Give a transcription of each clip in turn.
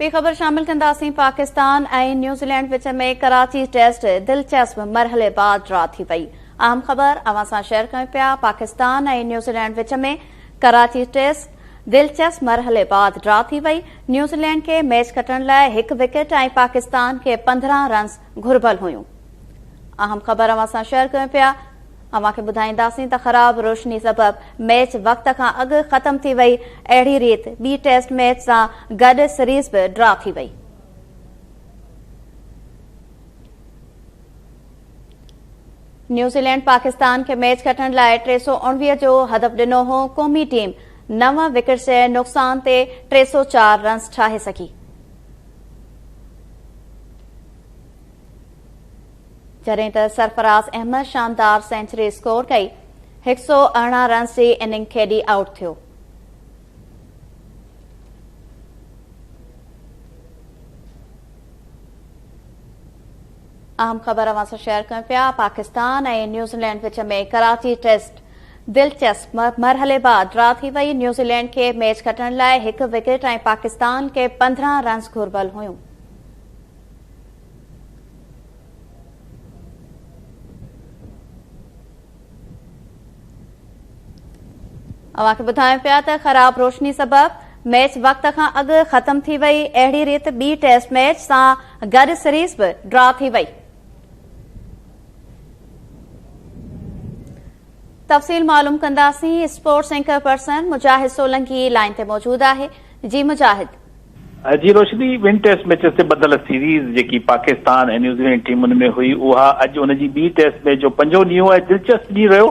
ٻي خبر شامل ڪنداسين پاڪستان ۽ نيوزيلينڊ وچ ۾ ڪراچي ٽيسٽ دلچسپ مرحلي بعد ڊرا ٿي وئي. اهم خبر اوهان سان شيئر ڪيون پيا پاڪستان ۽ نيوزيلينڊ وچ ۾ ڪراچي ٽيسٽ دلچسپ مرحلي بعد ڊرا ٿي وئي. نيوزيلينڊ کي ميچ کٽڻ لاء هڪ وڪيٽ ۽ پاڪستان کي 15 رنز گهربل هيون. اهم خبر اوهان سان شيئر ڪيون پيا. اوهان کي ٻڌائينداسين ته خراب روشني سبب ميچ وقت کان اڳ ختم ٿي وئي، اهڙي ريت ٻي ٽيسٽ ميچ سان گڏ سيريز به ڊرا ٿي وئي. نيوزيلينڊ پاڪستان کي ميچ کٽڻ لاء 319 جو هدف ڏنو هو، قومي ٽيم نو وڪيٽس جي نقصان تي 304 رنس ٺاهي سگهي. جڏهن ته سرفراز احمد شاندار سينچري اسڪور ڪئي، 118 رنس جي اننگ کيڏي آئوٽ ٿيو. اهم خبر اوهان سان شيئر ڪيون پيا پاڪستان ۽ نيوزيلينڊ وچ ۾ ڪراچي ٽيسٽ دلچسپ مرحلي بعد ڊرا ٿي وئي، نيوزيلينڊ کي ميچ کٽڻ لاء هڪ وڪيٽ ۽ پاڪستان کي 15 رنس گهربل هيون. اوهان کي ٻڌايون پيا ته خراب روشني سبب ميچ وقت کان اڳ ختم ٿي وئي، اهڙي ريت ٻي ٽيسٽ ميچ سان گڏ سيريز به ڊرا ٿي وئي. تفصيل معلوم ڪنداسين، sports anchor person Mujahid Solangi line تي موجود آهي، جي مجاهد. جي روشني ٻن ٽيسٽ ميچز تي ٻڌل سيريز جيڪي پاڪستان ۽ نيوزيلينڊ ٽيمن ۾ هئي اها اڄ ان جي ٻي ٽيسٽ ميچ جو پنجون ڏينهن هو ۽ دلچسپ ڏينهن رهيو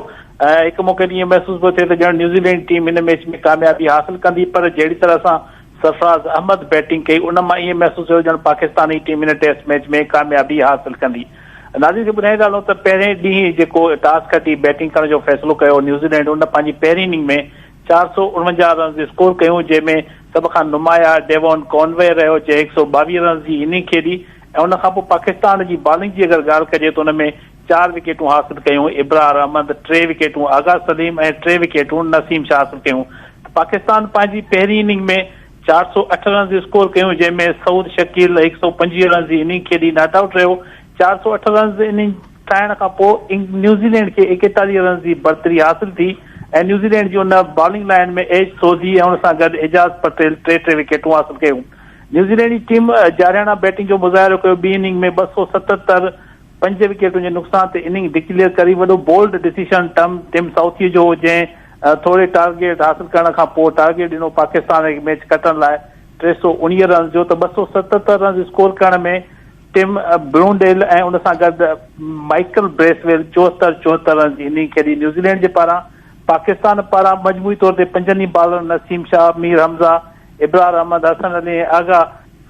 ۽ هڪ موقعي تي ائين محسوس پيو ٿئي ته ڄڻ نيوزيلينڊ ٽيم هن ميچ ۾ ڪاميابي حاصل ڪندي پر جهڙي طرح سان سرفراز احمد بيٽنگ ڪئي ان مان ائين محسوس ٿيو ڄڻ پاڪستاني ٽيم هن ٽيسٽ ميچ ۾ ڪاميابي حاصل ڪندي. ناظرين کي ٻڌائيندا هلون ته پهرين ڏينهن جيڪو ٽاس کٽي بيٽنگ ڪرڻ جو فيصلو ڪيو نيوزيلينڊ ان پنهنجي پهرين اننگ ۾ 449 رنز اسڪور ڪيون جنهن ۾ سڀ کان نمايان ڊيوون ڪانوي رهيو جنهن 122 رنز جي اننگ کيڏي ۽ ان کان پوء پاڪستان جي بالنگ جي اگر ڳالهه ڪجي ته ان ۾ چار وڪيٽون حاصل ڪيون ابرار احمد، ٽي وڪيٽون آغا سليم ۽ ٽي وڪيٽون نسيم شاهه حاصل ڪيون ته پاڪستان پنهنجي پهرين اننگ ۾ 408 رنز اسڪور ڪيون جنهن ۾ سعود شڪيل 125 رنز جي اننگ کيڏي not out رهيو 408 رنز اننگ ٺاهڻ کان پوء نيوزيلينڊ کي 41 رنز جي برتري حاصل ٿي ۽ نيوزيلينڊ جي ان بالنگ لائن ۾ ايش سوڌي ۽ ان سان گڏ اعجاز پٽيل ٽي ٽي وڪيٽون حاصل ڪيون. نيوزيلينڊ جي ٽيم جارحاڻا بيٽنگ جو مظاهرو ڪيو، ٻي اننگ ۾ 277 پنج وڪيٽن جي نقصان تي اننگ ڊڪليئر ڪري وڏو بولڊ ڊسيشن ٽم ٽم سائوٿي جو هو جنهن ٿوري ٽارگيٽ حاصل ڪرڻ کان پوء ٽارگيٽ ڏنو پاڪستان کي ميچ کٽڻ لاء 319 رنز جو ته 277 رنز اسڪور ڪرڻ ۾ ٽم برونڊيل ۽ ان سان گڏ مائيڪل بريسويل 74 74 رنز جي اننگ کيڏي نيوزيلينڊ جي پاران پاڪستان پاران مجموعي طور تي پنجن ئي بالرن نسيم شاهه، مير حمزه، ابرار احمد، حسن علي ۽ آغا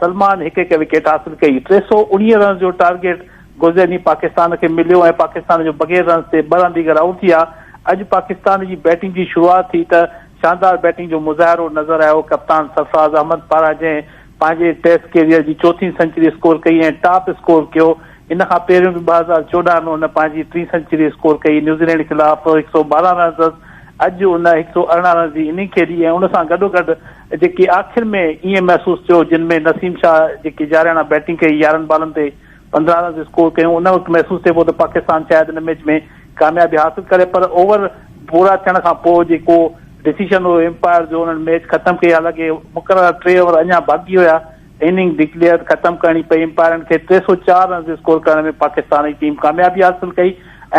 سلمان هڪ هڪ وڪيٽ حاصل ڪئي. 319 رنز جو ٽارگيٽ گذريل ڏينهن پاڪستان کي مليو ۽ پاڪستان جو بغير رنز تي ٻه رانديگر آئوٽ ٿي ويا. اڄ پاڪستان جي بيٽنگ جي شروعات ٿي ته شاندار بيٽنگ جو مظاهرو نظر آيو ڪپتان سرفراز احمد پاران جنهن پنهنجي ٽيسٽ ڪيريئر جي چوٿين سينچري اسڪور ڪئي ۽ ٽاپ اسڪور ڪيو. ان کان پهريون به 2014 ۾ هن پنهنجي ٽين سينچري اسڪور ڪئي. نيوزيلينڊ خلاف 112 رنز اڄ ان 118 رنز جي اننگ کيڏي ۽ ان سان گڏوگڏ جيڪي آخر ۾ ائين محسوس ٿيو جن ۾ نسيم شاهه جيڪي جارحاڻا بيٽنگ ڪئي 11 بالن تي 15 رنز اسڪور ڪيون ان وقت محسوس ٿئي پيو ته پاڪستان شايد ان ميچ ۾ ڪاميابي حاصل ڪري پر اوور پورا ٿيڻ کان پوء جيڪو ڊسيشن هيو امپائر جو انهن ميچ ختم ڪئي حالانڪه مقرره ٽي اوور اڃا باقي هيا اننگ ڊڪليئر ختم ڪرڻي پئي امپائرن کي 304 رنز اسڪور ڪرڻ ۾ پاڪستان جي ٽيم ڪاميابي حاصل ڪئي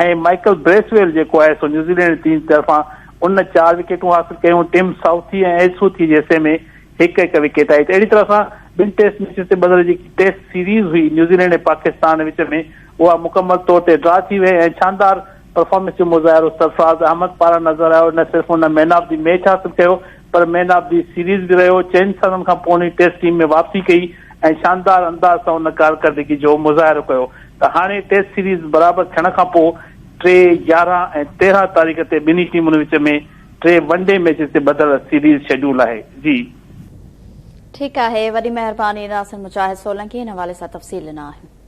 ۽ مائيڪل بريسويل جيڪو آهي سو نيوزيلينڊ ٽيم طرفان ان چار وڪيٽون حاصل ڪيون ٽم سائوٿي ۽ ايج سوٿي جي حصي ۾ هڪ هڪ وڪيٽ آئي ته اهڙي طرح سان ٻن ٽيسٽ ميچز تي ٻڌل جيڪي ٽيسٽ سيريز هئي نيوزيلينڊ ۽ پاڪستان وچ ۾ اها مڪمل طور تي ڊرا ٿي وئي ۽ شاندار پرفارمنس جو مظاهرو سرفراز احمد پاران نظر آيو نه صرف هن مين آف the match حاصل ڪيو پر مين آف the series به رهيو چئن سالن کان پوء هن ٽيسٽ ٽيم ۾ واپسي ڪئي ۽ شاندار انداز سان ان ڪارڪردگي جو مظاهرو ڪيو ته هاڻي ٽيسٽ سيريز برابر ٿيڻ کان پوء 3، 11 ۽ 13 تاريخ تي ٻنهي ٽيمن وچ ۾ ٽي ون ڊي ميچز تي ٻڌل سيريز شيڊيول آهي. جي. ٺيڪ آهي وڏي مهرباني ناصر مجاهد سولنگي ان حوالي سان تفصيل ڏنا آهن.